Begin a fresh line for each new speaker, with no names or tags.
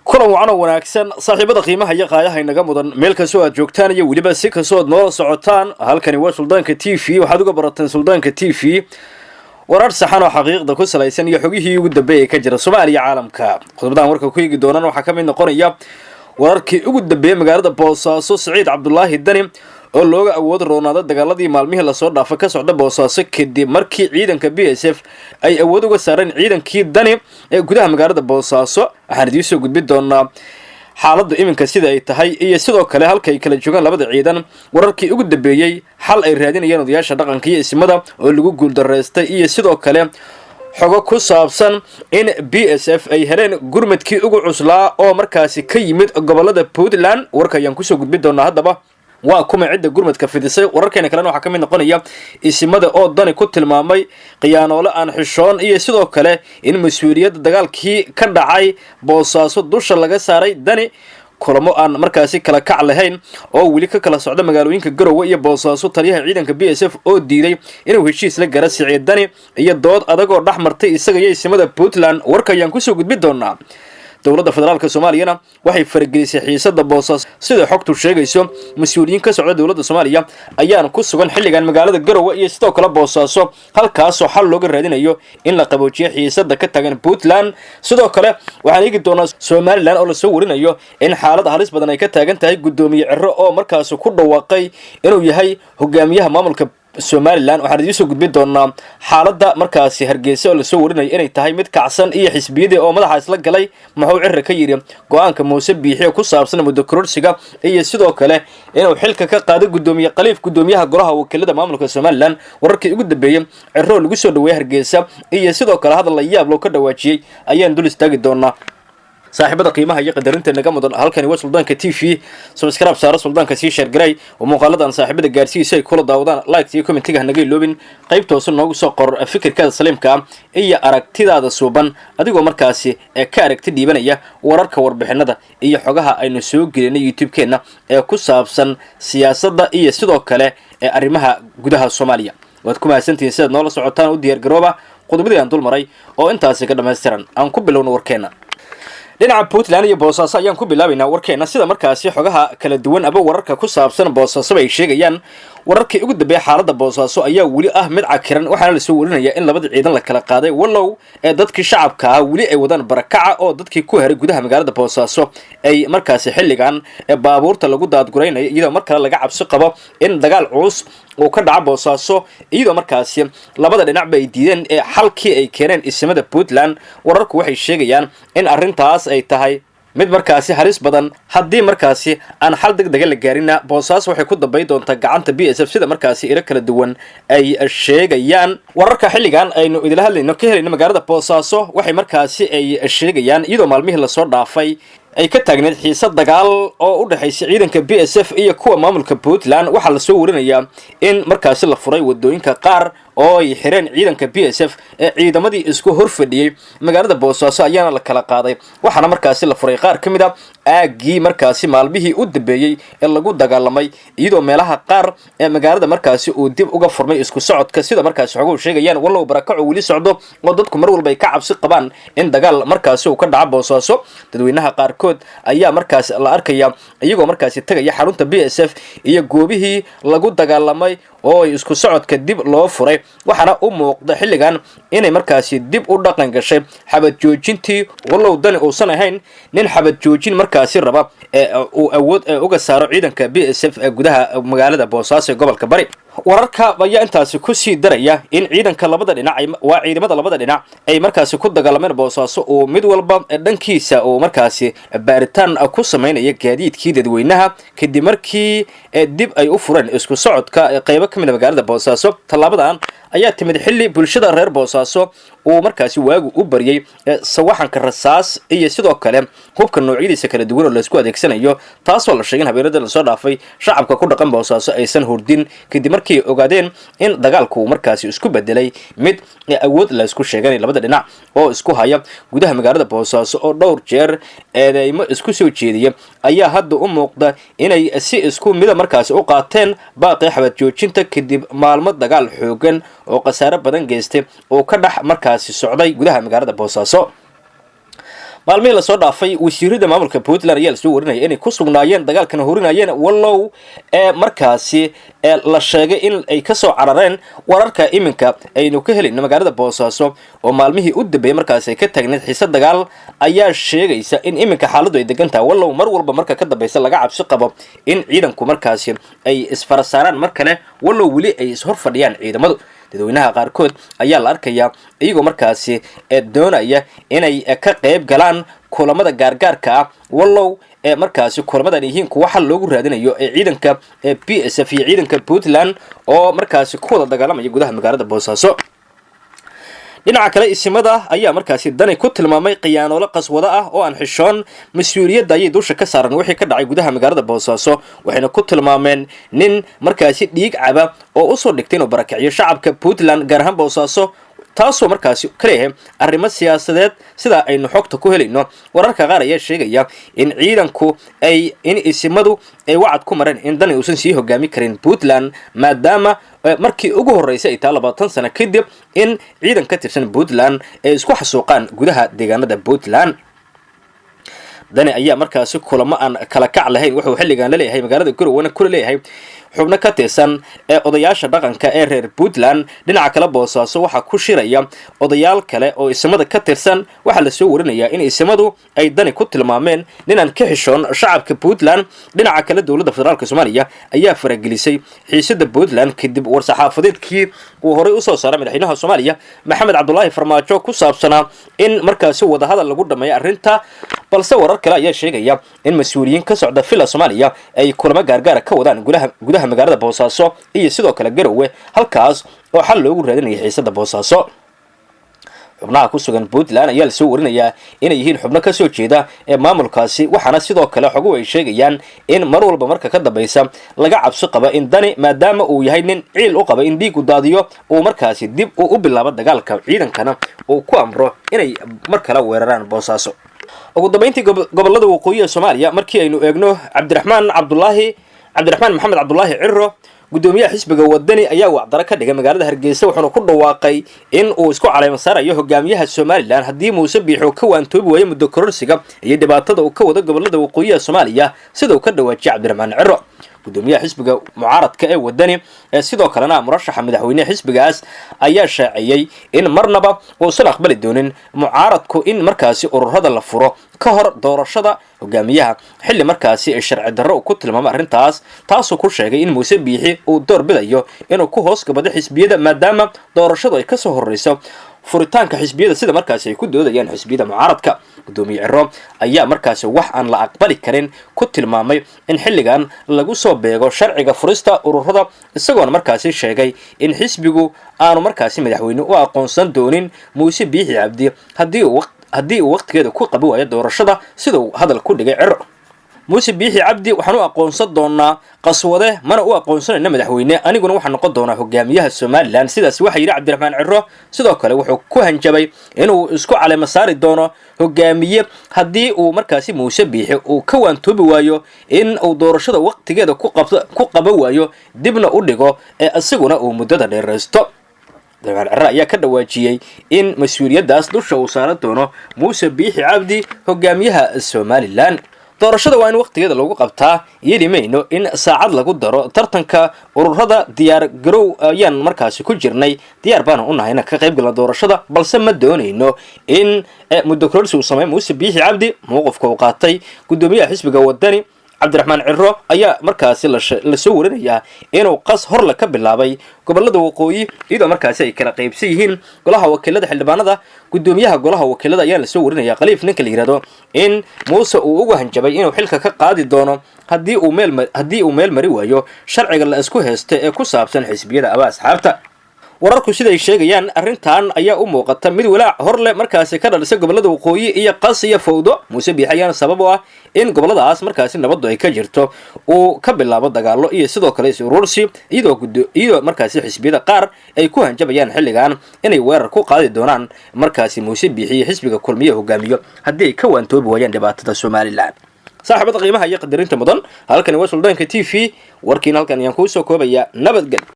Kulan wacan oo wanaagsan, saaxiibada qiimaha iyo qaayaha inaga mudan, meel kastoo aad joogtaan iyo weliba si kastoo aad noola socotaan, halkani waa Suldaanka TV. Waxaad uga barateen Suldaanka TV warar saxan oo xaqiiqda ku salaysan iyo xogihii ugu dambeeyay ka jira Soomaaliya, caalamka. Qodobadan warka ku eegi doonaan waxaa ka mid noqonaya wararkii ugu dambeeyey magaalada Boosaaso, Siciid Cabdulaahi Dani oo looga awood roonaada dagaaladii maalmihii lasoo dhaafa ka socda Boosaaso, kadib markii ciidanka BSF ay awood uga saareen ciidankii Dani ee gudaha magaalada Boosaaso. Waxaan idiin soo gudbin doonaa xaaladdu iminka sida ay tahay iyo sidoo kale halka ay kala joogaan labada ciidan, wararkii ugu dambeeyey, xal ay raadinayeen odayaasha dhaqanka iyo ismada oo lagu guuldaraystay, iyo sidoo kale xogo ku saabsan in BSF ay heleen gurmadkii ugu cuslaa oo markaasi ka yimid gobolada Puntland. Warka ayaan kusoo gudbin doonaa. Haddaba waa kuma cidda gurmadka fidisay? Wararkeena kalena waxaa ka mid noqonaya isimada oo Dani ku tilmaamay khiyaanoole aan xishoon, iyo sidoo kale in mas-uuliyadda dagaalkii ka dhacay Boosaaso dusha laga saaray Dani. Kulamo aan markaasi kala kac lahayn oo weli ka kala socda magaalooyinka Garowe iyo Boosaaso, taliyaha ciidanka BSF oo diiday inuu heshiis la gara Siciid Dani, iyo dood adagoo dhex martay isaga iyo isimada Puntland. Warka ayaan kusoo gudbin doonaa. Dowladda federaalka Soomaaliyana waxay faragelisay xiisada Boosaaso, sida xogtu sheegayso. Mas-uuliyiin ka socda dowladda Soomaaliya ayaana ku sugan xilligan magaalada Garowe iyo sidoo kale Boosaaso, halkaasoo xal looga raadinayo in la qaboojiyo xiisada ka taagan Puntland. Sidoo kale waxaan eegi doonaa Somaliland oo lasoo warinayo in xaalad halis badan ay ka taagan tahay, guddoomiye Ciro oo markaasi ku dhawaaqay inuu yahay hogaamiyaha maamulka Somaliland. Waxaan idiin soo gudbin doonaa xaaladda markaasi Hargeysa oo lasoo warinayo inay tahay mid kacsan, iyo xisbiyadii oo madaxa isla galay. Muxuu Cira ka yidhi go-aanka Muuse Biixi ku saabsan muddo kororsiga, iyo sidoo kale inuu xilka ka qaado guddoomiye Khaliif, guddoomiyaha golaha wakiilada maamulka Somaliland? Wararkii ugu dambeeyey, Ciro lagu soo dhaweeyey Hargeysa, iyo sidoo kale hadal la yaab loo ka dhawaajiyey ayaan dul istaagi doonaa. Saaxiibada qiimaha iyo qadarinta naga mudan, halkani waa Suldaanka TV. Subscribe saaro Suldaanka, sii share garay oo muuqaaladan saaxiibada gaarsiisa ay kula daawadaan. Like iyo commentiga hanaga iloobin. Qaybta hoose noogu soo qor fikirkaada saliimka ah iyo aragtidaada suuban, adigoo markaasi ka aragti dhiibanaya wararka, warbixinada iyo xogaha aynu soo gelinay YouTube-keenna ee ku saabsan siyaasadda iyo sidoo kale ee arrimaha gudaha Soomaaliya. Waad ku mahadsantihiin sidaad noola socotaan. U diyaar garooba qodobadii aan dul maray oo intaasi ka dhammaystiran. Aan ku bilowno warkeenna. Dhinaca Puntland iyo Boosaaso ayaan ku bilaabaynaa warkeena. Sida markaasi xogaha kala duwan aba wararka ku saabsan Boosaasoba ay sheegayaan, wararkii ugu dambeeya xaaladda Boosaaso ayaa weli ah mid cakiran, waxaana lasoo warinaya in labada ciidan la kala qaaday, wallow ee dadkii shacabka ah weli ay wadaan barakaca, oo dadkii ku heray gudaha magaalada Boosaaso ay markaasi xilligan baabuurta lagu daadguraynayo, iyadoo mar kale laga cabsi qabo in dagaal culus uu ka dhaco Boosaaso, iyadoo markaasi labada dhinacba ay diideen ee xalkii ay keeneen isimada Puntland. Wararku waxay sheegayaan in arrintaas ay tahay mid markaasi halis badan. Haddii markaasi aan xal deg dega la gaarina, Boosaaso waxay ku dambay doontaa gacanta BSF, sida markaasi ilo kala duwan ay sheegayaan. Wararka xilligan aynu idila hadlayno ka helayno magaalada Boosaaso waxay markaasi ay sheegayaan, iyadoo maalmihii lasoo dhaafay ay ka taagneed xiisad dagaal oo u dhexaysa ciidanka BSF iyo kuwa maamulka Puntland, waxaa lasoo warinayaa in markaasi la furay wadooyinka qaar oo ay xireen ciidanka BSF. Ee ciidamadii isku hor fadhiyey magaalada Boosaaso ayaana la kala qaaday, waxaana markaasi la furay qaar ka mid a aaggii markaasi maalmihii u dambeeyey ee lagu dagaalamay, iyadoo meelaha qaar ee magaalada markaasi uu dib uga furmay isku socodka, sida markaasi xoguhu sheegayaan, wallow barakacu weli socdo oo dadku mar walba ay ka cabsi qabaan in dagaal markaasi uu ka dhaco Boosaaso. Dadweynaha qaarkood ayaa markaasi la arkaya iyagoo markaasi tegaya xarunta BSF iyo goobihii lagu dagaalamay oo ay isku socodka dib loo furay, waxaana u muuqda xilligan inay markaasi dib u dhaqan gashay xabad joojintii, wallow Dani uusan ahayn nin xabad joojin markaasi raba ee uu awood uga saaro ciidanka BSF ee gudaha magaalada Boosaaso ee gobolka Bari. Wararka ayaa intaasi kusii daraya in ciidanka labada dhinac, waa ciidamada labada dhinac, ay markaasi ku dagaalameen Boosaaso uu mid walba dhankiisa uu markaasi baaritaan ku samaynaya gaadiidkii dadweynaha, kadib markii dib ay u fureen isku socodka qeybo ka mid a magaalada Boosaaso. Tallaabadan ayaa timid xilli bulshada reer Boosaaso uu markaasi waagu u baryay sawaxanka rasaas iyo sidoo kale hubka noocyadiisa kala duwan oo laysku adeegsanayo, taasoo la sheegay in habeenada lasoo dhaafay shacabka ku dhaqan Boosaaso aysan hurdin, kadib markii ay ogaadeen in dagaalku uu markaasi isku bedelay mid awood laysku sheeganay. Labada dhinac oo isku haya gudaha magaalada Boosaaso oo dhowr jeer eedeymo isku soo jeediya ayaa hadda u muuqda inay si isku mida markaasi u qaateen baaqii xabad joojinta, kadib maalmo dagaal xoogan oo khasaare badan geystay oo ka dhex markaasi socday gudaha magaalada Boosaaso. Maalmihii lasoo dhaafay wasiirada maamulka Puntland ayaa lasoo warinaya inay ku sugnaayeen dagaalkana horinayeen, wallow ee markaasi la sheegay in ay kasoo carareen. Wararka iminka aynu ka helayno magaalada Boosaaso oo maalmihii u dambeeyey markaasi ay ka taagneyd xiise dagaal ayaa sheegaysa in iminka xaaladdu ay degan tahay, wallow mar walba marka ka dambeysa laga cabsi qabo in ciidanku markaasi ay isfara saaraan mar kale, wallow weli ay ishor fadhiyaan ciidamadu. Dadweynaha qaarkood ayaa la arkayaa iyagoo markaasi doonaya inay ka qayb galaan kulamada gaargaarka ah, wallow ee markaasi kulamadan yihiin kuwa xal loogu raadinayo ee ciidanka BSF iyo ciidanka Puntland oo markaasi ku wada dagaalamaya gudaha magaalada Boosaaso. Dhinaca kale, isimada ayaa markaasi Dani ku tilmaamay khiyaanoolo qaswado ah oo aan xishoon. Mas-uuliyadda ayay dusha ka saaran wixii ka dhacay gudaha magaalada Boosaaso, waxayna ku tilmaameen nin markaasi dhiig caba oo usoo dhigtay inuu barakiciyo shacabka Puntland, gaar ahaan Boosaaso, taasoo markaasi ka leeyahay arrimo siyaasadeed. Sida aynu xogta ku helayno, wararka qaar ayaa sheegaya in ciidanku ay in isimadu ay wacad ku mareen in Dani uusan sii hogaami karin Puntland, maadaama markii ugu horreysay ay taa 20 sano kadib in ciidan ka tirsan Puntland ay isku xasuuqaan gudaha deegaanada Puntland. Dani ayaa markaasi kulamo aan kala kac lahayn wuxuu xilligan la leeyahay magaalada Garowana kula leeyahay xubno ka tirsan ee odayaasha dhaqanka ee reer Puntland. Dhinaca kale, Boosaaso waxaa ku shiraya odayaal kale oo isimada ka tirsan. Waxaa lasoo warinayaa in isimadu ay Dani ku tilmaameen ninaan ka xishoon shacabka Puntland. Dhinaca kale, dowladda federaalka Soomaaliya ayaa faragelisay xiisada Puntland kadib war-saxaafadeedkii uu horey usoo saaray madaxweynaha Soomaaliya Maxamed Cabdulaahi Farmaajo ku saabsanaa in markaasi wadahadal lagu dhameeyo arrinta. Balse warar kale ayaa sheegaya in mas-uuliyiin ka socda Villa Soomaaliya ay kulamo gaargaara ka wadaan gudaha magaalada Boosaaso iyo sidoo kale Garowe, halkaas oo xal loogu raadinaya xiisada Boosaaso. Xubnaha ku sugan Puntland ayaa lasoo warinayaa inay yihiin xubno kasoo jeeda ee maamulkaasi, waxaana sidoo kale xoguhu ay sheegayaan in mar walba marka ka dambaysa laga cabsi qaba in Dani, maadaama uu yahay nin ciil u qaba in dhiigu daadiyo, uu markaasi dib uu u bilaabo dagaalka, ciidankana uu ku amro inay mar kale weeraraan Boosaaso. Ugu dambeyntii, gobolada waqooyi ee Soomaaliya markii aynu eegno, Cabdiraxmaan Cabdulaahi, Cabdiraxmaan Maxamed Cabdulaahi Ciro, gudoomiyaha xisbiga Wadani, ayaa wacdaro ka dhigay magaalada Hargeysa, wuxuuna ku dhawaaqay in uu isku caleema saarayo hogaamiyaha Somaliland haddii Muuse Biixo ka waantoobi waayo muddo kororsiga iyo dhibaatada uu ka wado gobolada waqooyiha Soomaaliya, sida uu ka dhawaajiyay Cabdiraxmaan Ciro. Gudoomiyaha xisbiga mucaaradka ee Wadani ee sidoo kalena murashaxa madaxweyneha xisbigaas ayaa shaaciyey in marnaba uusan aqbali doonin mucaaradku in markaasi ururada la furo ka hor doorashada hogaamiyaha, xilli markaasi ay sharci darro uu ku tilmaamay arrintaas, taasoo ku sheegay in Muuse Biixi uu door bidayo inuu ku hoos gabado xisbiyada, maadaama doorashadu ay kasoo horreyso furitaanka xisbiyada, sida markaasi ay ku doodayaan xisbiyada mucaaradka. Gudoomiye Ciro ayaa markaasi wax aan la aqbali karin ku tilmaamay in xilligan lagu soo beego sharciga furista ururada, isagoona markaasi sheegay in xisbigu aanu markaasi madaxweyne u aqoonsan doonin Muuse Biixi Cabdi haddii uu waqtigeeda ku qabi waayo doorashada, sida uu hadal ku dhigay Ciro. "Muuse Biixi Cabdi waxaan u aqoonsan doonaa qaswade, mana u aqoonsanayna madaxweyne. Aniguna waxaan noqon doonaa hogaamiyaha Somaliland," sidaas waxaa yidhi Cabdiraxmaan Ciro. Sidoo kale wuxuu ku hanjabay inuu isku caleema saari doono hogaamiye haddii uu markaasi Muuse Biixi uu ka waantoobi waayo in uu doorashada waqtigeeda ku qaban waayo, dibna u dhigo ee isaguna uu muddada dheeraysto. Cabdiraxmaan Ciro ayaa ka dhawaajiyey in mas-uuliyaddaas dusha uu saaran doono Muuse Biixi Cabdi, hogaamiyaha Somaliland. "Doorashada waa in waqtigeeda lagu qabtaa. Yeeli mayno in saacad lagu daro tartanka ururada. Diyaar garow ayaan markaasi ku jirnay, diyaar baana u nahay inaan ka qayb galna doorashada, balse ma doonayno in muddo kororsi uu sameeyo Muuse Biixi Cabdi." Mowqifka uu qaatay gudoomiyaha xisbiga Wadani Cabdiraxmaan Ciro ayaa markaasi lasoo warinayaa inuu qas horle ka bilaabay gobolada waqooyi, iyadoo markaasi ay kala qaybsan yihiin golaha wakiilada xildhibaanada. Gudoomiyaha golaha wakiilada ayaa lasoo warinaya, Khaliif ninka la yihahdo, in Muuse uu uga hanjabay inuu xilka ka qaadi doono haddii uu meel mari waayo sharciga la isku haysta ee ku saabsan xisbiyada aba asxaabta. Wararku siday sheegayaan, arrintan ayaa u muuqata mid walaac hor leh markaasi ka dhalisay gobolada waqooyi iyo qas iyo fawdo. Muuse Biixi ayaana sabab u ah in goboladaas markaasi nabaddu ay ka jirto uu ka bilaabo dagaalo iyo sidoo kale is urursi, iyadoo markaasi xisbiyada qaar ay ku hanjabayaan xilligan inay weerar ku qaadi doonaan markaasi Muuse Biixi iyo xisbiga Kulmiye hogaamiyo haddii ay ka waantoobi waayaan dhibaatada Somaliland. Saaxiibada qiimaha iyo qadarinta mudan, halkani waa Suldaanka TV. Warkiina halkan ayaan kuu soo koobaya. Nabadgel.